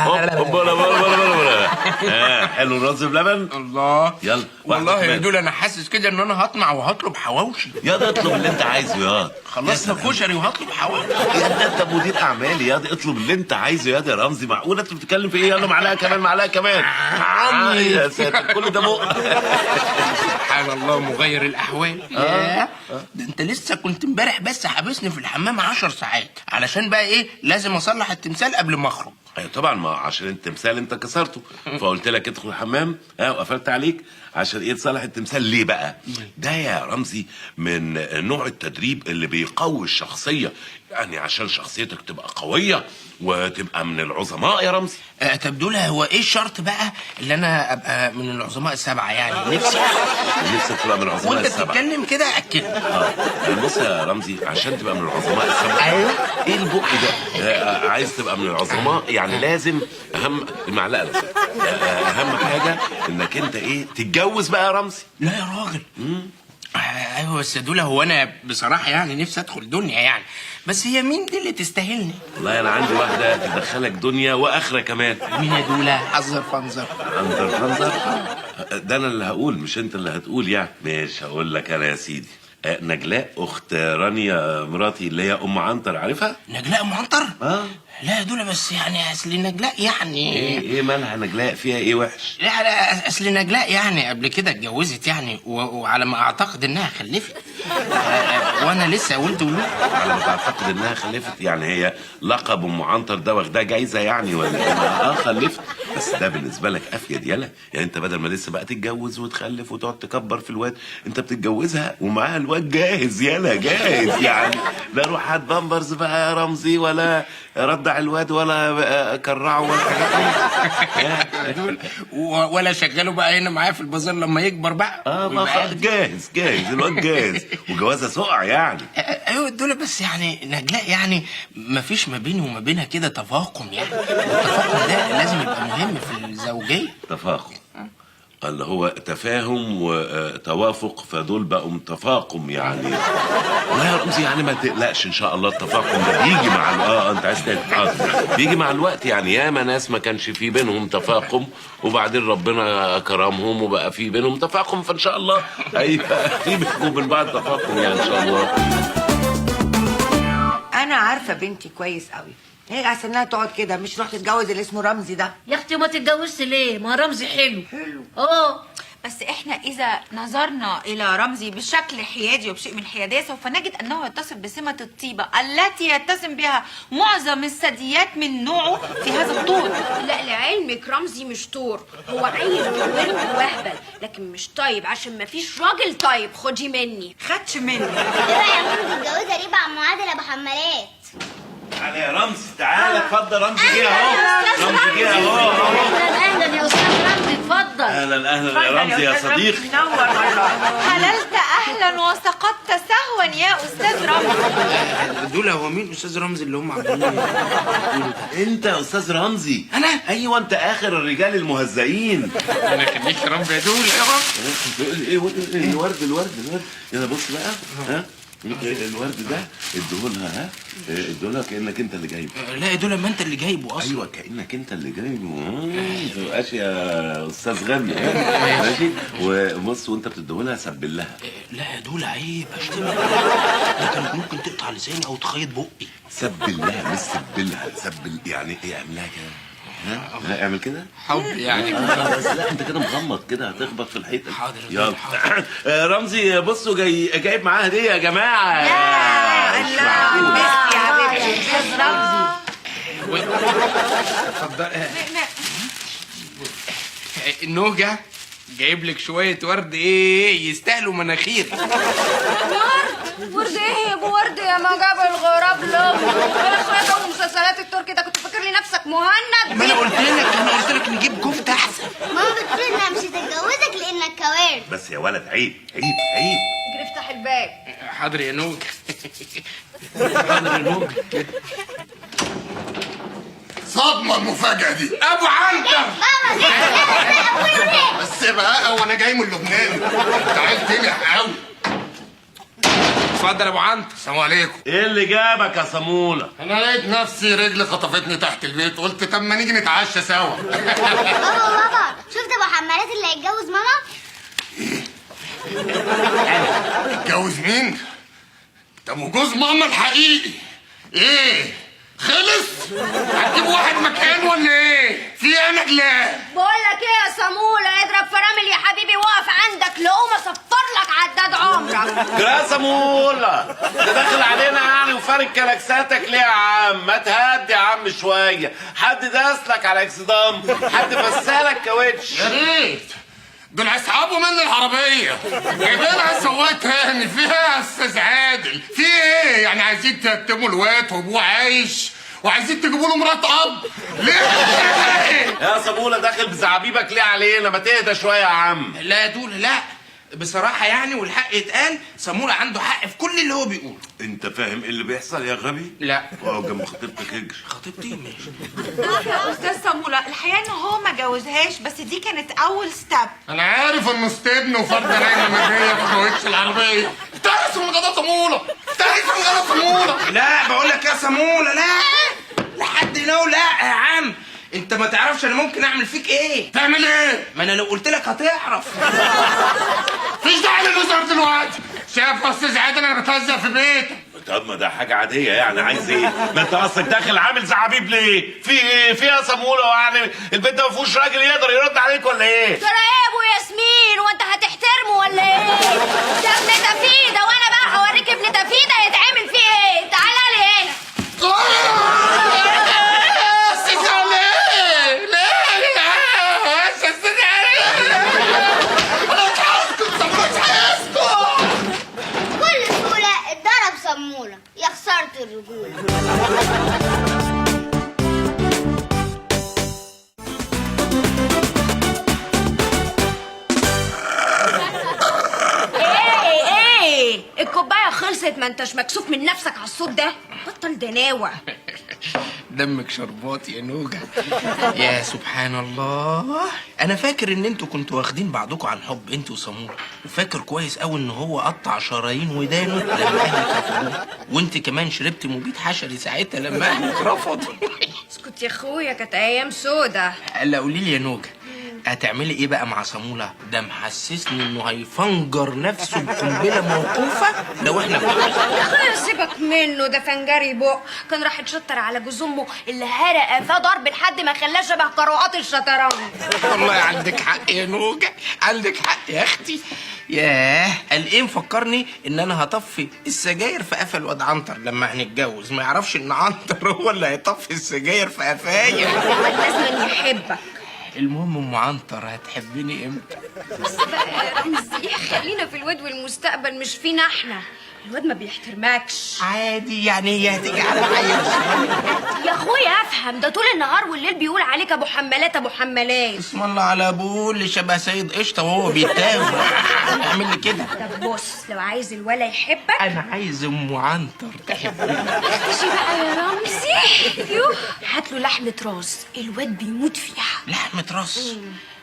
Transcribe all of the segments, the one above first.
هوب، بولا بولا بولا بولا بولا. حلو الرز بلبن. الله. يلا واحدة والله يا كمان. دول انا حاسس كده ان انا هطمع وهطلب حواوشي. يا ده اطلب اللي انت عايزه يا خلصنا كشري وهطلب حواوشي. يا ده انت مدير اعمال يا ده، اطلب اللي انت عايزه يا ده يا رمزي. معقول انت بتتكلم في ايه؟ يلا معلقه كمان، معلقه كمان. عمي. يا ساتر كل ده بق. سبحان الله مغير الاحوال. ياه، ده انت لسه كنت امبارح بس حابسني في الحمام 10 ساعات علشان بقى ايه، لازم اصلح التمثال قبل ما اخرج. ايوه طبعا، ما عشان التمثال انت كسرته، فقلت لك ادخل الحمام وقفلت عليك عشان ايه؟ تصلح التمثال. ليه بقى؟ ده يا رمزي من نوع التدريب اللي بيقوي الشخصية، يعني عشان شخصيتك تبقى قوية وتبقى من العظماء يا رمزي. طب دول هو ايه الشرط بقى اللي انا ابقى من العظماء السبعة؟ يعني نفسي. نفسك تبقى من العظماء وانت السبعة؟ بتتكلم كده اكد. يعني بص يا رمزي، عشان تبقى من العظماء السبعة. ايوه. ايه البق ده؟ عايز تبقى من العظماء يعني لازم اهم المعلقة لو سمحت. اهم حاجة انك انت ايه، تتجوز بقى يا رمزي. لا يا راجل. ايوه بس دول هو انا بصراحة يعني نفسي ادخل دنيا يعني، بس هي مين دي اللي تستاهلني؟ والله انا عندي واحدة تدخلك دنيا واخره كمان. مين يا دولة؟ حذر فانزر. عنتر خنزر؟ ده انا اللي هقول مش انت اللي هتقول يعني. ماشي هقول لك انا يا سيدي. نجلاء اخت رانيا مراتي اللي هي ام عنتر، عارفها؟ نجلاء ام عنتر؟ اه. لا يا دولة بس يعني اصل نجلاء يعني ايه مالها نجلاء؟ فيها ايه وحش؟ لا لا، اصل نجلاء يعني قبل كده اتجوزت يعني وعلى ما اعتقد انها خلفت. وانا لسه ولد ولود. على ما تعتقد انها خلفت؟ يعني هي لقب ام عنتر ده واخداه جايزة يعني ولا إيه؟ خلفت، بس ده بالنسبة لك افيد. يلا يعني انت بدل ما لسه بقى تتجوز وتخلف وتقعد تكبر في الواد، انت بتتجوزها ومعاها الواد جاهز. يلا جاهز يعني، لا روح هات بامبرز بقى يا رمزي، ولا ردع الواد، ولا بقى كرعه، ولا حاجات. دول ولا شغله بقى هنا معايا في البازار لما يكبر بقى. ما ويبقى خلاص، جاهز جاهز الواد جاهز، وجوازها سقع يعني. ايوه دول بس يعني نجلاء يعني ما فيش ما بيني وما بينها كده تفاقم يعني، والتفاقم ده لازم يبقى مهم في الزوجية. تفاقم اللي هو تفاهم وتوافق، فدول بقوا تفاقم يعني. والله يا رمزي يعني ما تقلقش ان شاء الله التفاقم ده بيجي مع انت عايز تاني؟ بيجي مع الوقت يعني. ياما ناس ما كانش في بينهم تفاقم وبعدين ربنا كرمهم وبقى في بينهم تفاقم، فان شاء الله هيبقى في بينكم وبين بعض تفاقم يعني ان شاء الله. انا عارفه بنتي كويس قوي، هي احسن انها تقعد كده، مش تروح تتجوز اللي اسمه رمزي ده. يا اختي ما تتجوزش ليه؟ ما رمزي حلو. حلو. بس احنا اذا نظرنا الى رمزي بشكل حيادي وبشيء من الحيادية سوف نجد انه يتصف بسمه الطيبة التي يتسم بها معظم الثدييات من نوعه في هذا الطول. لا لعلمك رمزي مش طور، هو عيل جواري وهبل، لكن مش طيب عشان مفيش راجل طيب. خدي مني. خدش مني. ايه رايك يا ماما تتجوزها ليه بقى معادل ابو حمالات؟ تعالى يا رمزي، تعالى اتفضل. رمزي جه اهو، رمزي جه اهو. اهلا اهلا يا استاذ رمزي، اتفضل. اهلا اهلا يا رمزي يا صديقي. منور والله. حللت اهلا وسقطت سهوا يا استاذ رمزي. دول هو مين استاذ رمزي اللي هم عاملين يقولوا ده؟ انت يا استاذ رمزي؟ أنا؟ ايوه انت اخر الرجال المهزئين. انا خليك يا رب يا دول يا رب. ايه الورد الورد الورد. يلا بص بقى، ها الورد ده اديهولها، ها اديهولها كانك انت اللي جايبه. لا يا دول ما انت اللي جايبه اصلا. ايوه كانك انت اللي جايبه. ما تبقاش يا استاذ غبي. ماشي. وبص وانت بتديهولها سبل لها. لا يا دول عيب، اشتمك ده كانت ممكن تقطع لساني او تخيط بقي. سبل لها مش سبلها، سبل يعني ايه؟ اعمل لها كده، ها اعمل كده حب يعني. بس لا انت كده مغمض كده هتخبط في الحيطة. حاضر يا يلا. دول، حاضر. رمزي بصوا جايب معاه هديه يا جماعة. مش الله معقول. ميرسي يا حبيبتي. استاذ رمزي. اتفضل. النوجة جايب لك شوية ورد ايه يستاهلوا مناخير. ورد ورد ايه يا ابو ورد يا ما جاب الغراب لامه؟ انا شوية جو مسلسلات التركي ده، كنت فاكر لي نفسك مهند. ما انا قلت لك، انا قلت لك نجيب كفته احسن. ماما بتقول انها مش هتتجوزك لانك كوارث. بس يا ولد عيب عيب عيب. اجري افتح الباب. حاضر يا نوج. حاضر يا نوج. صدمة المفاجأة دي. ابو عنتر. ماما جت. بس بقى وانا جاي من لبنان، انت عيل تنح قوي. اتفضل يا ابو عنتر. السلام عليكم. ايه اللي جابك يا صاموله؟ انا لقيت نفسي رجلي خطفتني تحت البيت، قلت طب ما نيجي نتعشى سوا. بابا بابا، شفت ابو حمالات اللي هيتجوز ماما؟ اتجوز مين؟ طب وجوز ماما الحقيقي ايه؟ خلص؟ هتجيب واحد مكان ولا ايه؟ في ايه يا نجلاء؟ بقول لك ايه يا صاموله، اضرب فرامل يا حبيبي، واقف عندك لقوم اصفر لك عداد عمرك. يا صاموله انت داخل علينا يعني وفارق كلاكساتك ليه يا عم؟ ما تهدي يا عم شوية، حد داسلك على اكسدام، حد فسالك كاوتش. يا ريت، دول هيسحبوا مني العربية، جايبينها سواق تاني. فيها يا استاذ عادل؟ في ايه؟ يعني عايزين تيتموا الواد وابوه عايش، وعايزين تجيبوا له مرات اب؟ ليه؟ يا صابونه داخل بزعابيبك ليه علينا؟ ما تهدى شوية يا عم. لا يا دولة لا، بصراحة يعني والحق يتقال، صاموله عنده حق في كل اللي هو بيقوله. انت فاهم ايه اللي بيحصل يا غبي؟ لا. اقعد جنب خطيبتك اجري. خطيبتي؟ ماشي. يا استاذ صاموله، الحقيقة ان هو ما جوزهاش، بس دي كانت اول step. انا عارف انه استبن وفرد نايمة مريه في كاوتش العربية. افترس من غدا صاموله، افترس من غدا صاموله. لا بقول لك يا صاموله، لا لحد لو لا يا عم، انت ما تعرفش انا ممكن اعمل فيك ايه. تعمل ايه؟ ما انا لو قلت لك هتعرف. مفيش داعي للهزار دلوقتي. شايف يا استاذ عادل انا بتهزق في بيتك. طب ما ده حاجة عادية يعني، عايز ايه؟ ما انت اصلك داخل عامل زعابيب ليه؟ في ايه؟ في يا صاموله يعني البيت ده ما فيهوش راجل يقدر يرد عليك ولا ايه؟ ترى ايه يا ابو ياسمين، وانت هتحترمه ولا ايه؟ ده ابن تفيده، وانا بقى هوريك ابن تفيده يتعمل فيه ايه. تعالى لي هنا. استاذ عادل ليه؟ ليه؟ استاذ عادل انا مش هسكت، مش هسكت. بكل سهولة اتضرب صموله، يا خسارة الرجولة. ايه ايه الكوباية خلصت، ما انتش مكسوف من نفسك على الصوت ده؟ بطل دناوه. دمك شربات يا نوجة. يا سبحان الله، انا فاكر ان انتوا كنتوا واخدين بعضكم عن حب انتوا وصاموله، وفاكر كويس قوي ان هو قطع شرايين ودانه لما اهلك رفضوه، وانت كمان شربت مبيد حشري ساعتها لما اهلك رفضوا. اسكت يا اخويا، كانت ايام سودة. لا قولي لي يا نوجة، هتعملي ايه بقى مع صاموله؟ ده محسسني انه هيفنجر نفسه بقنبله موقوفة لو احنا اتجوزنا. يا اخويا سيبك منه، ده فنجري بق، كان راح يتشطر على جوز امه اللي هرق قفاه ضرب لحد ما خلاه شبه قروعات الشطرنج. والله عندك حق يا نوجة، عندك حق يا اختي. ياه، قال ايه مفكرني ان انا هطفي السجاير في قفا الواد عنتر لما هنتجوز، ما يعرفش ان عنتر هو اللي هيطفي السجاير في قفايا. الواد لازم يحبك. المهم ام عنتر هتحبني امتى؟ بس بقى يا رمزي، خلينا في الواد والمستقبل مش فينا احنا. الواد ما بيحترمكش. عادي يعني، هي هتيجي على العيل. يا اخويا افهم، ده طول النهار والليل بيقول عليك ابو حمالات ابو حمالات. اسم الله على ابوه اللي شبه سيد قشطه وهو بيتاوب اعمل لي كده. طب بص، لو عايز الولا يحبك، انا عايز ام عنتر تحبني. اختشي بقى يا رمزي. يوه، هات له لحمه راس، الواد بيموت فيها. لحمه راس؟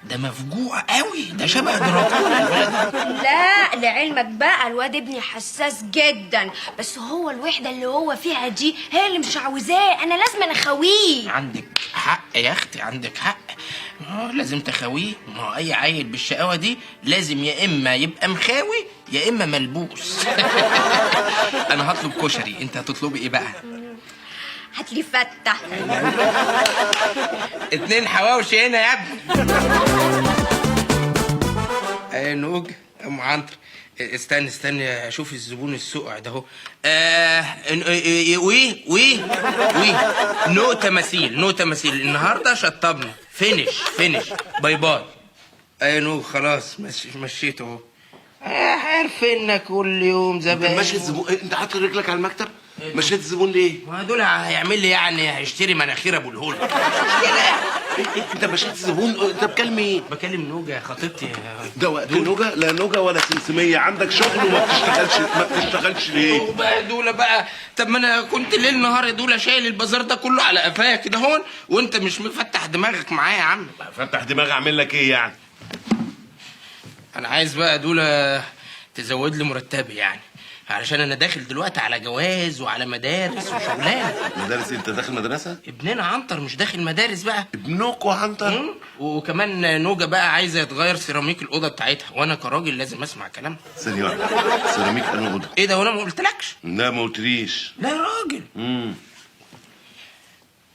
ده مفجوع قوي، ده شبه دراكولا الولد ده. لا لعلمك بقى الواد ابني حساس جدا، بس هو الوحدة اللي هو فيها دي هي اللي مش عاوزاه، انا لازم اخويه. عندك حق يا اختي، عندك حق. لازم تخاويه، ما هو اي عيل بالشقاوه دي لازم يا اما يبقى مخاوي يا اما ملبوس. انا هطلب كشري، انت هتطلبي ايه بقى؟ هاتلي فته. 2 حواوشي هنا يا ابني. ايه نوج ام عنتر، استني استني اشوف الزبون السقع ده اهو. oui oui oui، no تماثيل no تماثيل النهارده، شطبنا finish finish bye bye. ايه نوج خلاص مشيته اهو. عارف انك كل يوم زباين. ماشي الزبون، انت حاطط رجلك على المكتب؟ مشيت الزبون ليه؟ ما دول هيعمل لي يعني، هيشتري مناخير ابو الهول. انت مشيت الزبون، انت بتكلم ايه؟ بكلم نوجه خطيبتي. ده وقت نوجه؟ لا نوجه ولا سمسميه، عندك شغل وما بتشتغلش. ما بتشتغلش ليه؟ وبقى دولة بقى، طب ما انا كنت ليل نهار يا دولة شايل البازار ده كله على قفايا كده هون، وانت مش مفتح دماغك معايا يا عم. فتح دماغي اعمل لك ايه يعني؟ انا عايز بقى دولة تزود لي مرتبي يعني. علشان انا داخل دلوقتي على جواز وعلى مدارس وشغلانه. مدارس؟ انت داخل مدرسه؟ ابننا عنتر مش داخل مدارس بقى. ابنكوا عنتر؟ وكمان نوجه بقى عايزه يتغير سيراميك الاوضة بتاعتها، وانا كراجل لازم اسمع كلامها. ثانية واحدة، سيراميك انا اوضة؟ ايه ده وانا ما قلتلكش؟ لا ما قلتليش. لا يا راجل.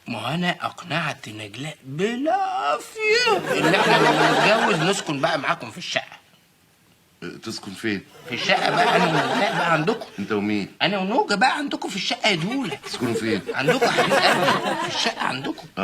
ما انا اقنعت نجلاء بالعافية ان احنا لما نتجوز نسكن بقى معاكم في الشقة. تسكن فين؟ في الشقة بقى انا ونجلاء بقى عندكم. انت ومين؟ انا ونوجه بقى عندكم في الشقة يا دولة. تسكنوا فين؟ عندكم يا حبيب قلبي في الشقة عندكم.